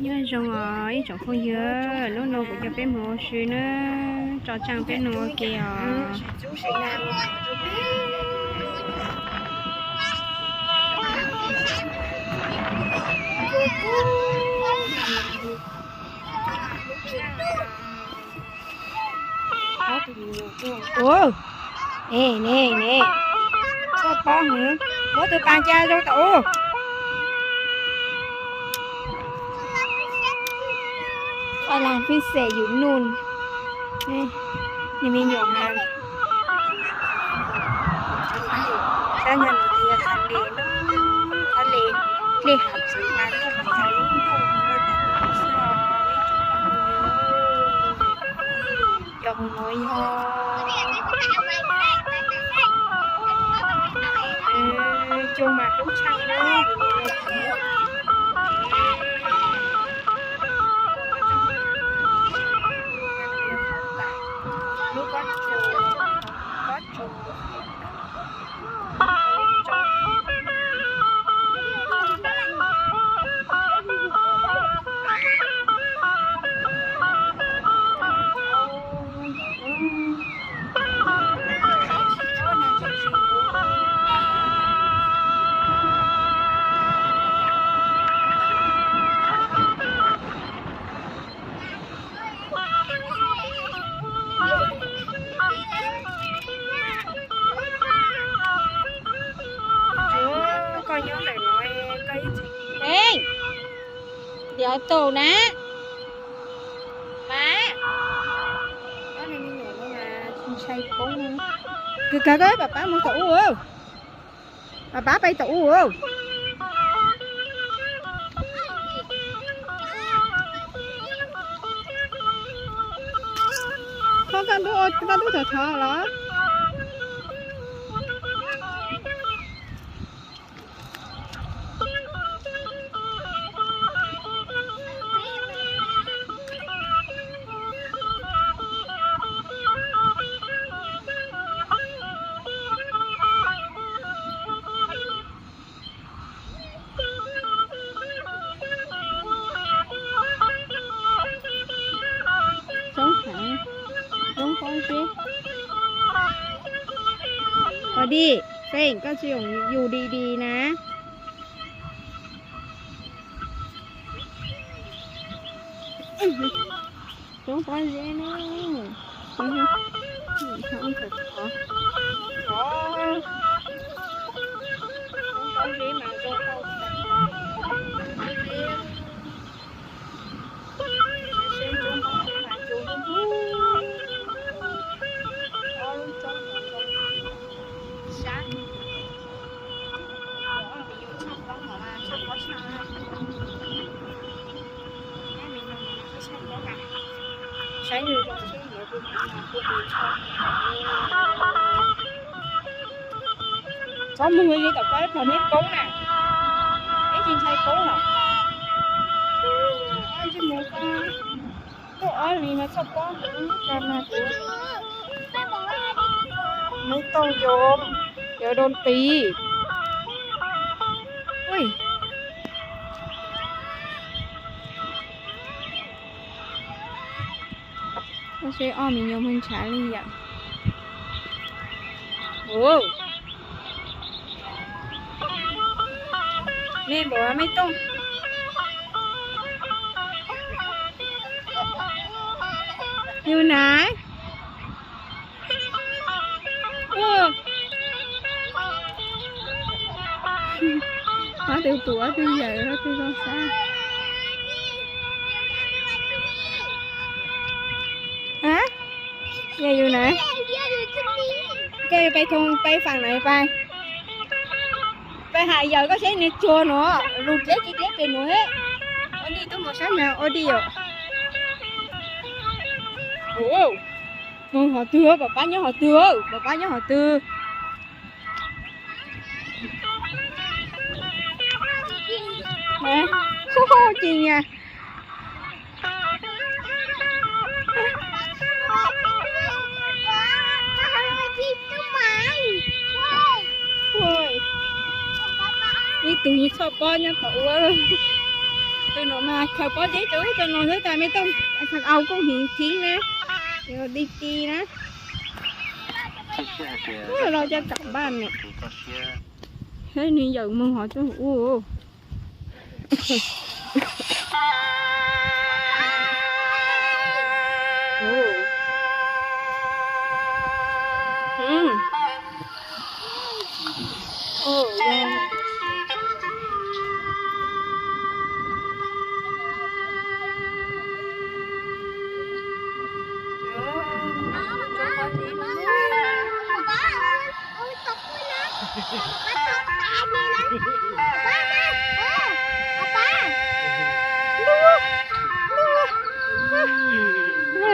Nyob zoo os ib tsoom phooj ywg, hnub no kuv coj peb mus ua si na, tso tseg peb mus ua ke os. Ua, ne ne ne, txhob pob hwv, muab tus pas ntsa zoo tom ub. Oj lag pheej xem yus nug, ne me nyuam na. Sab nyob no yog thaj le, thaj le, le hav tsuv mas lub hav tsuv lub ntuj. Cov hauv no yog coj mas lub tshaj na. Lub pob tsuas, pob tsuas. Ej, ntiav tus na. Mas, ntshai poob. Kawg kawg, pab pab mus tom ub. Pab pab pais tom ub. Koj kaj ntug, kaj ntug thov thov los. Roob heev, roob pob zeb. Ua di, Feej, koj tsis yoom yus di di na. Roob pob zeb na. Roob pob zeb mas zoo. Txhob mus li tom koj ib pliag neb poob na, neb tsis ntshai poob los? Ntsej muag koj tuaj ob li mas txhob pob, mus tau yos, yos doo tis. Ua seb ob me nyuam muaj ntshav li yam. Ua, me npaum me tooj. Yus na. Ob tug pum ob tug yawm ob tug zoo sab. A, yog yus na. Koj yuav pais thoo pais faam na pais. Pais has yawm koj seb nws tsuag no, lug dleb tsis dleb pem nuav. Ua di tuaj mus sab nraag ua di yom. Mus hov twg, pom pab nyob hov twg, pom pab nyob hov twg. Ces niag ib tug txhoj pob nyob tom ub. Tus no mas khaws pob zeb rau tus no xwb tas me tooj, khaws au koj heev thiab na. Di ti na. Los coj kam npaj ne. Nws yawm moog hov tsuj ua.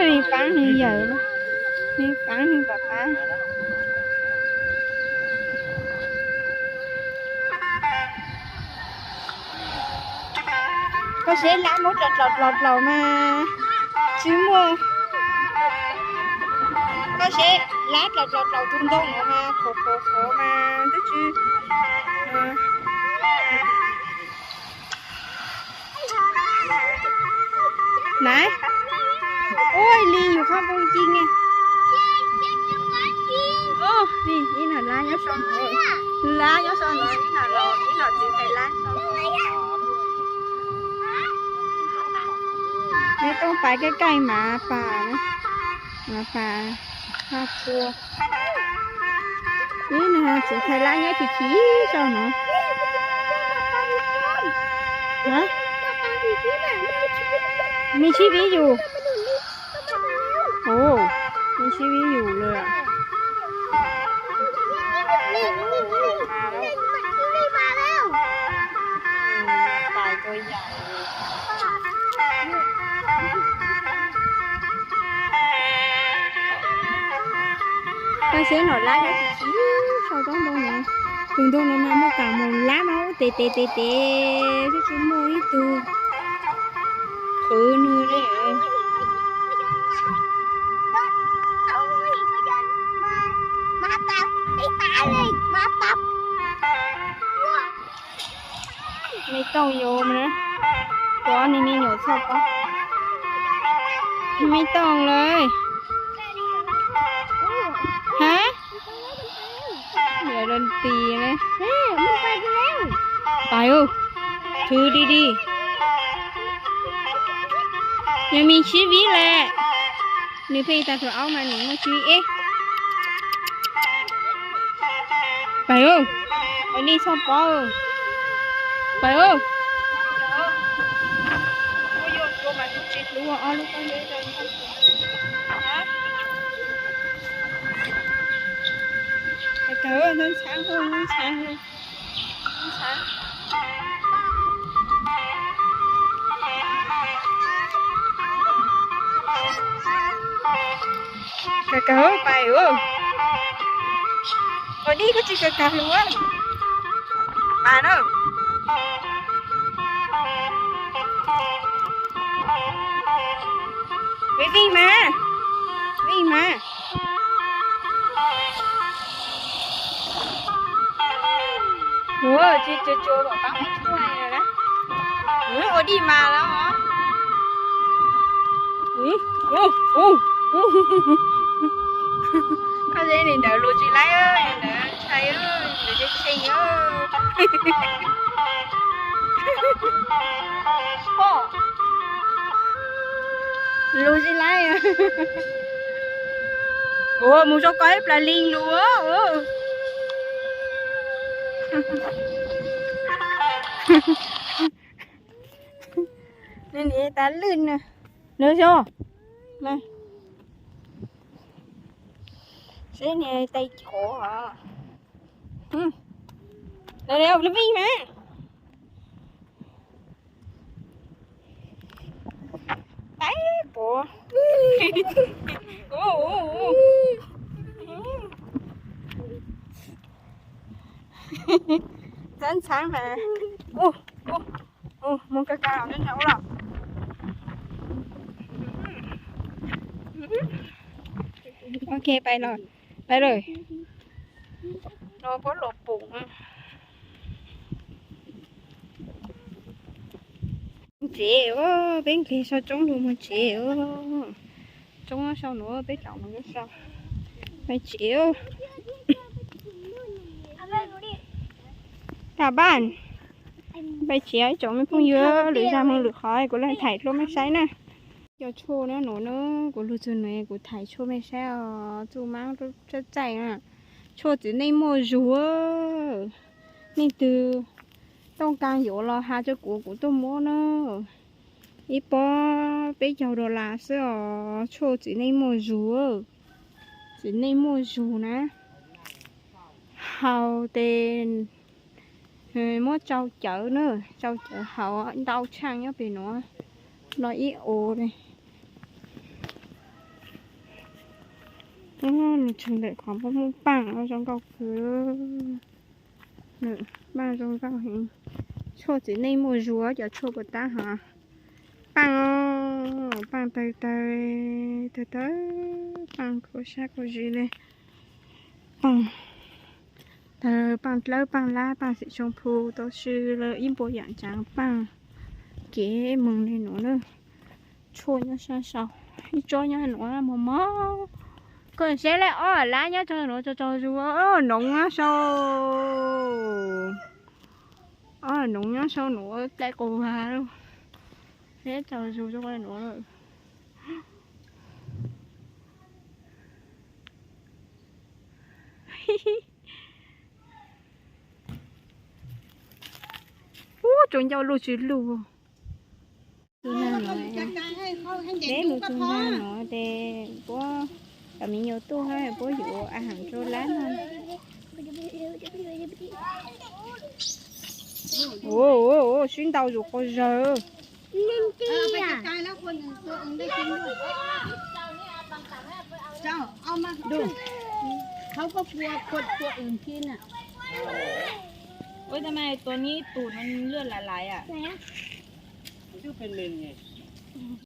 Nws paab nws yawm, nws paab nws pam pab. Koj seb lab muab dlaus dlaus dlaus mas tsis muaj. Koj seb lab dlaus dlaus dlaus tus ntoo no mas qhuav qhuav qhuav mas twb tsis. Nab, ua li yus qhov npoo ci ne. Ib no lab nyob sau, lab nyob sau no, ib no los ib no txiv thais lab sau. Neb tuaj pais kaj kaj mas pas, mas pas ha pua. Ib no txiv thais lab nyob tsis tsis sau no. Nws sib vib yus. Nws sib vib yus lawm. Koj seb no lab nyob tsis tsis sau toob ntoo no. Tus ntoo no mas muaj kam mus lab mas ub tes tes tes tes twb tsis muaj ib tug qhwv nws li. Me tooj yuav na, kuv ob niag me nyuam txhoj pob. Me tooj lawm. Ha? Yog loo tis ne. Pais, khwv di di. Yog me sib vib lawm. Nws pheej tas tus aub mas nws muaj sib vib eb. Pais, ua li txhoj pob. Pais. Ntxhab ntxhab, ntxhab ntxhab. Kawg kawg pais ua. Ua dib koj tsis kawg kawg lawm. Pais na. Vij, vij mas, vij mas. Ua tsis tsuas tsuas kom pab ua tsuag na. Ua dib mas lawm os. Koj ze li ntawd lus tsis laib, li ntawd ntshai, ntawd tshee tshee. Lus tsis laib. Ua mus zoo koj ib plas li lus. Nws niam tas lwj na. Nws xyov. Seb niag tais chov. Lawv vij mas. Tais pov. Ntxhab ntxhab mas. Mus kawg kawg los nyob nyob los. Ok, pais los, pais lawm. No puab los pum. Tsev, peb nqis sau tsoob lug moog tsev. Tsoob nyob sau nuav, peb caum moog nyob sau. Peb tsev. Pab, peb tsev ib tsoom me phooj ywg, lwm zag moog lwm qhov kuv le thaij rua mej saib na. Cov tshuaj nyob nuav na, kuv lug txug nuav kuv thaij tshuaj mej saib os, txuj maab txaij txaij na. Tshuaj txiv neej muaj zug, leej twg tooj kaa yuav los has rua kuv, kuv tuaj muab na. Ib pob peb caug dollar xwb os, tshuaj txiv neej muaj zug, txiv neej muaj zug na. Haus tes muab tsau cawv na, tsau cawv haus ntau tshaaj nyob pem nuav los ib ua le. Nws tshwm ntawm qhov muaj muaj paaj zoo nkauj kawg. Paaj zoo nkauj heev. Tshuaj txiv neej muaj zug, cov tshuaj puas tab hov. Paaj, paaj tawg tawg, tawg tawg, paaj khuav sab khuav zis le. Paaj tawg, paaj dlawb, paaj lab, paaj xim tsoo phu, tau swb lawm ib puas yaam tsaav paaj. Kev moog le nuav na. Tshuaj nyob sab sau, ib tsob nyob nuav mos mos. Koj saib le ob lab nyob tsaug nuav tsaug tsaug zug, noov nyob sau. Ob noov nyob sau nuav dlai quas vag lawm. Saib tsaug zug zoo le nuav lawm. Ub, tsaus ncauj luj tsis luj. Tus nag nuav, peb lug tug nag nuav tes puab cov me nyuam tuaj hab puab yuav a haam rua lab no. Sib ntaus zuj quas zawg. Ua tau mas tua nib tus no lwj lais lais a.